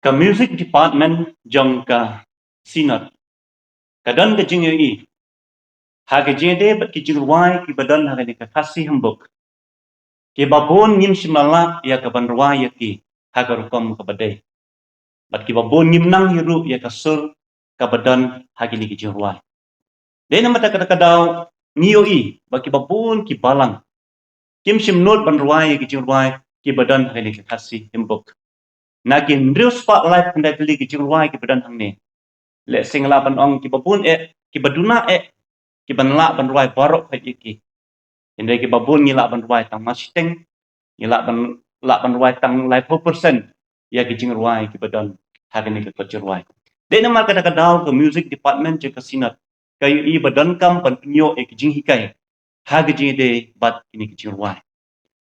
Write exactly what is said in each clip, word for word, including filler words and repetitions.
Ka music department jong ka Synod ka don ka jingïohi ha ka jingïadei bad ki jingrwai kiba don ha kane ka Khasi Handbook, kiba bun ngim shym la lah ïa ka ban rwai ïa ki ha ka rukom kaba dei. Bad kiba bun ngim nang hi ruh ïa ka sur kaba don ha kine ki jingrwai. Dei namar kata ka daw ngi ïohi ba kiba bun ki balang kim shym nud ban rwai ïa ki jingrwai kiba don ha kane ka Khasi Handbook. Na ki hynriew spah laiphew khyndai tylli ki jingrwai kiba don hangne, lehse ngi lah ban ong kiba bun eh, kiba duna eh, kiban lah ban rwai baroh khoit ïa ki. Hynrei kiba bun ngi lah ban rwai tang marshiteng, ngi lah ban, lah ban rwai tang laiphew percent ïa ki jingrwai kiba don ha kane ka kot jingrwai. Dei namar kata ka daw ka music department jong ka Synod ka ïohi ba donkam ban pynïoh ïa ki jinghikai ha ka jingïadei bad kine ki jingrwai.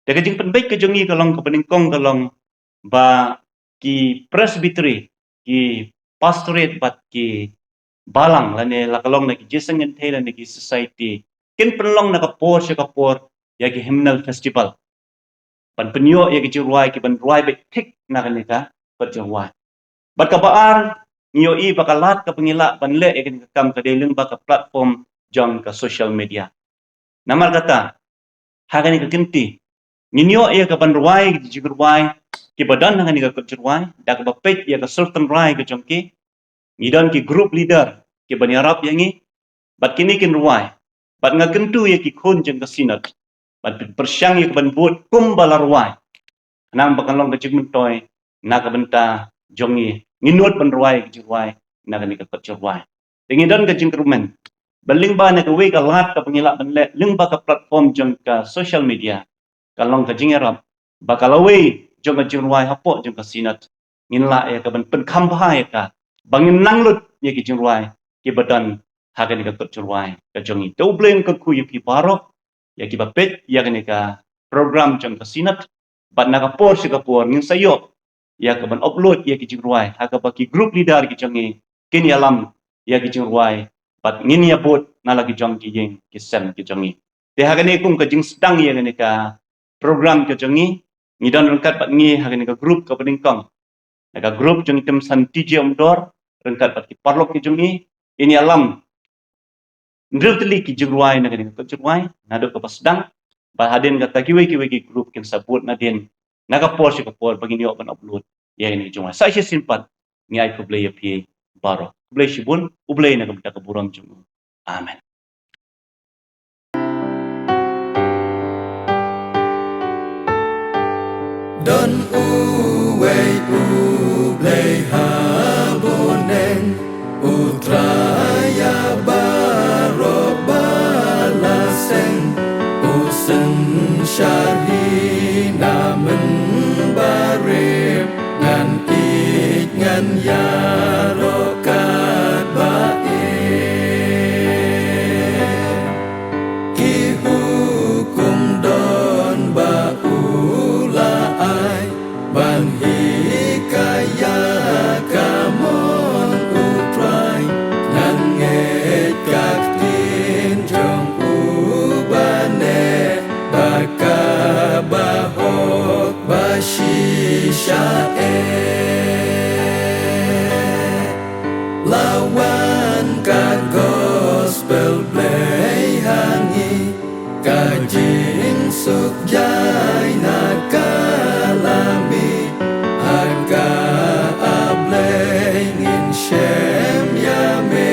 Te ka jingpynbeit ka jong ngi ka long, kaba nyngkong ka long ba ki presbytery, ki pastorate bad ki balang lane la ka long na ki jingïaseng kynthei lane ki society kin pynlong na ka por sha ka por ïa ki hymnal festival ban pynïoh ïa ki jingrwai kiban rwai beit thik na kane ka kot jingrwai. Bad kaba ar, ngi ïohi ba ka lad kaba ngi lah ban leh ïa kane ka kam ka dei lyngba ka platform jong ka social media. Namar kata ha kane ka kynti ngin ïoh ïa kaban rwai ki jingrwai kiba don ha kane ka kot jingrwai da kaba peit ïa ka sur tynrai ka jong ki. Ngi don ki group leader kiban ïarap ïa ngi bad kine kin rwai. Bad nga kyntu ïa ki khun jong ka Synod ban pyrshang ïa kaban bud kumba la rwai, khnang ba kan long ka jingmyntoi na ka bynta jong ngi, ngin nud ban rwai ka jingrwai na kane ka kot jingrwai. Te ngi don ka jingkyrmen ba lyngba na kawei ka lad kaba ngi lah ban leh lyngba ka platform jong ka social media, ka long ka jingïarap ba ka lawei jong ka jingrwai hapoh jong ka Synod ngin lah ïa kaban pynkham bha ïa ka, ba ngin nang lut ïa ki jingrwai kiba don ha kane ka kot jingrwai ka jong ngi. Te U Blei un kyrkhu ïa phi baroh, ïa kiba peit ïa kane ka program jong ka Synod. Bad na ka por sha ka por ngin sa ïoh ïa kaban upload ïa ki jingrwai ha kaba ki group leader ki jong ngi kin ïalam ïa ki jingrwai bad ngin ïa bud na la ki jong ki ïing ki sem ki jong ngi. Te ha kane kum ka jingsdang ïa kane ka program ka jong ngi, ngi don ryngkat bad ngi ha kane ka group kaba nyngkong. Na ka group jong i Tymmen Santi J Umdor ryngkat bad ki paralok ki jong i, in ïalam hynriew tylli ki jingrwai na kane ka kot jingrwai naduh kaba sdang. Bad hadien kata kiwei kiwei ki group kin sa bud nadien na ka por sha ka por ba ngin ïoh ban upload ïa kine ki jingrwai. Sa shisien pat ngi ai khublei ïa phi baroh. Khublei shibun, U Blei na ka bynta ka burom jong u. Amen. Don uwei U Blei ha bneng, U Trai ïa baroh ba la seng, u synshar hi na mynbarim, ngan ïeit ngan ïaroh katba ïeit. Ki hukum don ba u la ai, ban hikai ïa ka mon U Trai, ngan ngeit ka ktien jong u ba neh, ba kaba hok ba shisha eh. La wan ka gospel Blei ha ngi, ka jingsuk jai na ka la mih, ha ka, A Blei, ngin shem ïa me,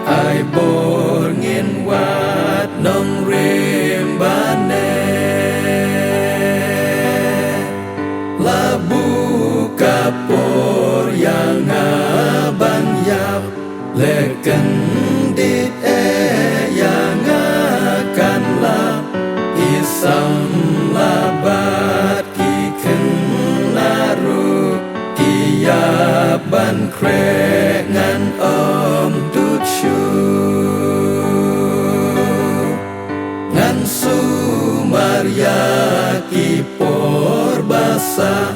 ai bor ngin wad nongrim ba neh. La buh ka por ïa nga ban ïap, leh kyndit eh ïa nga kan lah. Ki samla bad ki khynnah ruh ki ïap ban khreh, ngan ym dud shuh. Ngan sumar ïa ki por ba sah,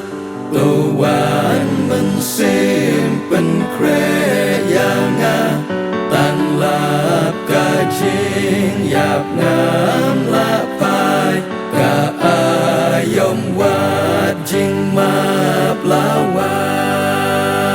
to wan mynsiem pynkhreh ïa nga. Tang lap ka jingïap ngam lah phai, ka aïom wad jingmap la wan.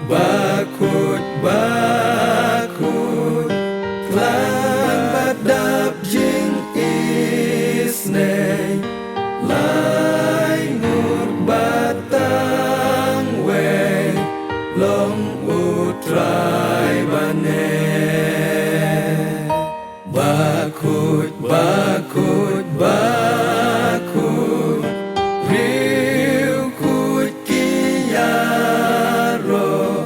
Bakut, bakut, khlaiñ bad dap jingisynei, lai ngut bad tang wei, long U Trai ba neh. Bakut, bakut, bakut, riewkhuid ki ïaroh,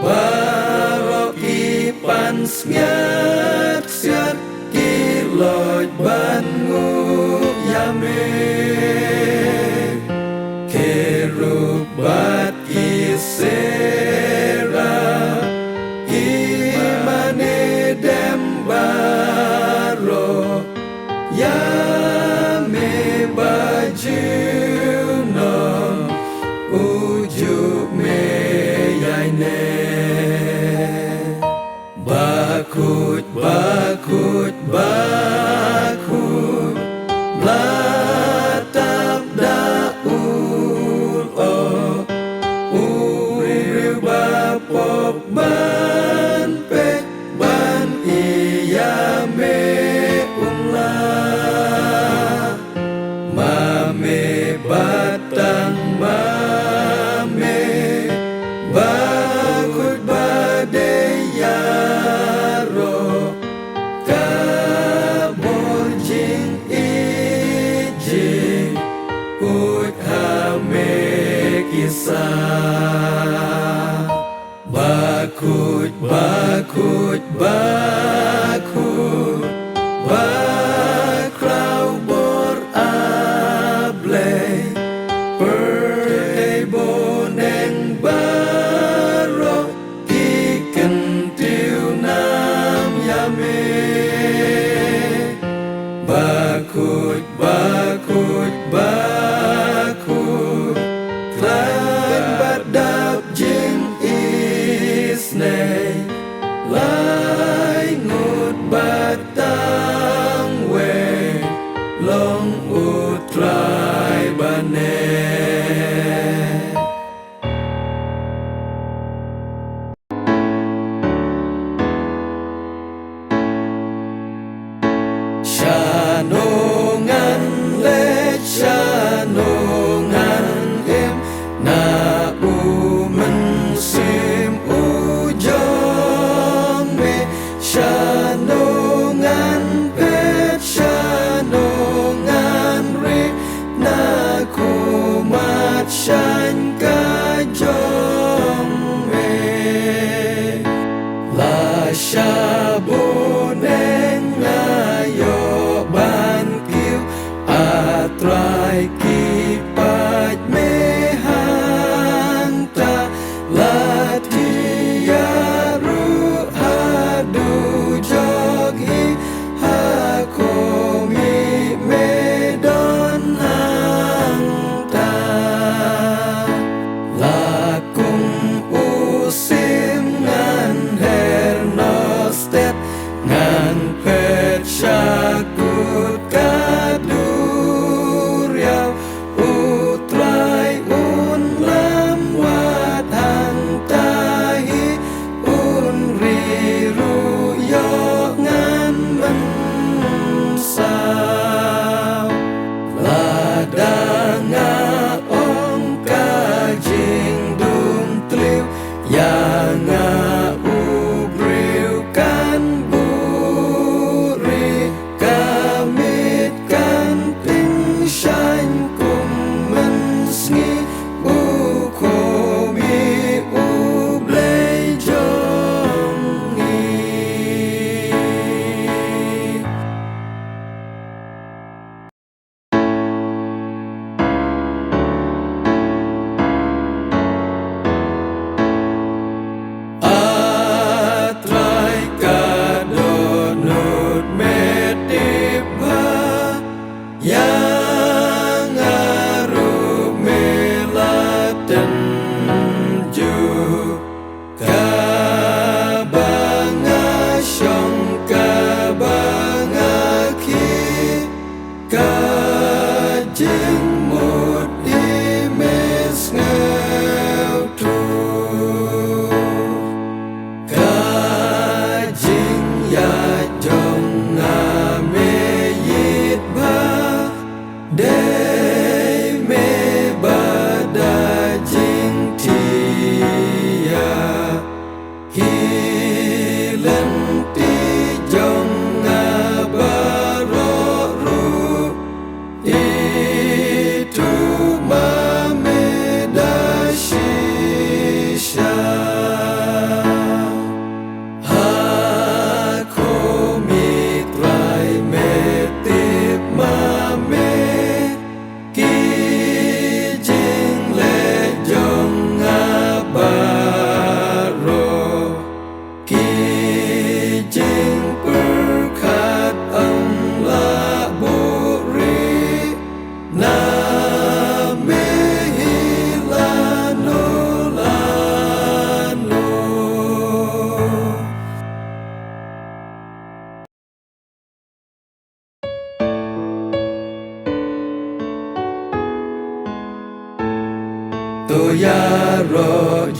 baroh ki pansngiat ksiat, ki loit ban nguh ïa me. Kherub bad ki seraph, ki mane dem baroh, ïa me ba junom, u juh me ïaineh. Bakut, bakut, bakut, bla tap da u lyoh, u briew ba pop ban peit ban ïa me, um lah. Ma me bad tang ma me, bakut ba dei ïaroh, ka bor jingïeit jingkhuid ha me ki sah. Bakut, bakut, bakut, bakhraw bor A Blei, pyrthei bneng baroh ki kyntiew nam ïa me. Bakut, bakut, bakut, khlaiñ bad dap jingisynei, lai ngut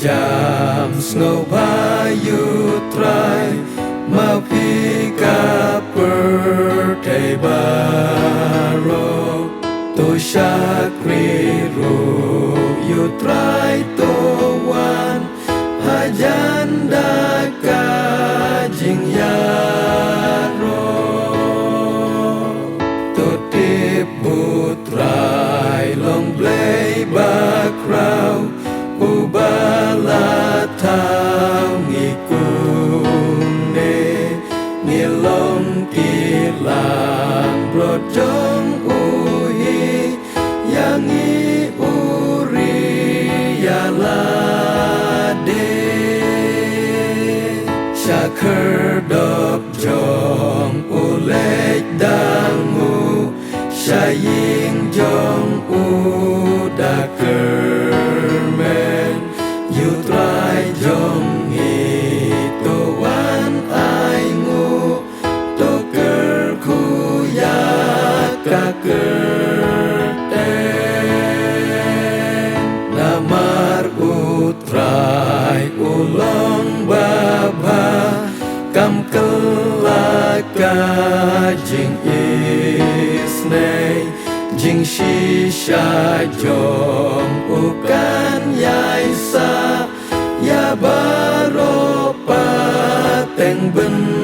Jam sngewbha ïa u Trai, ma phi ka pyrthei baroh. To shakri ruh ïa u Trai, to wan hajan da ka jingïaroh. To tip ba u Trai long Blei bakhraw, uba la thaw ngi kumne. Ngi long ki langbrot jong u hi, ïa ngi u ri ïalade. Sha khyrdop jong u leit da nguh, sha ïing jong u da kyrmen. Ïa u Trai jong ngi, to wan ai nguh, to kyrkhu ïa ka kyrteng. Namar u Trai u long babha, kam kylla ka jingisynei. Jingshisha jong u kan ïaisah ïa baroh pateng, bynta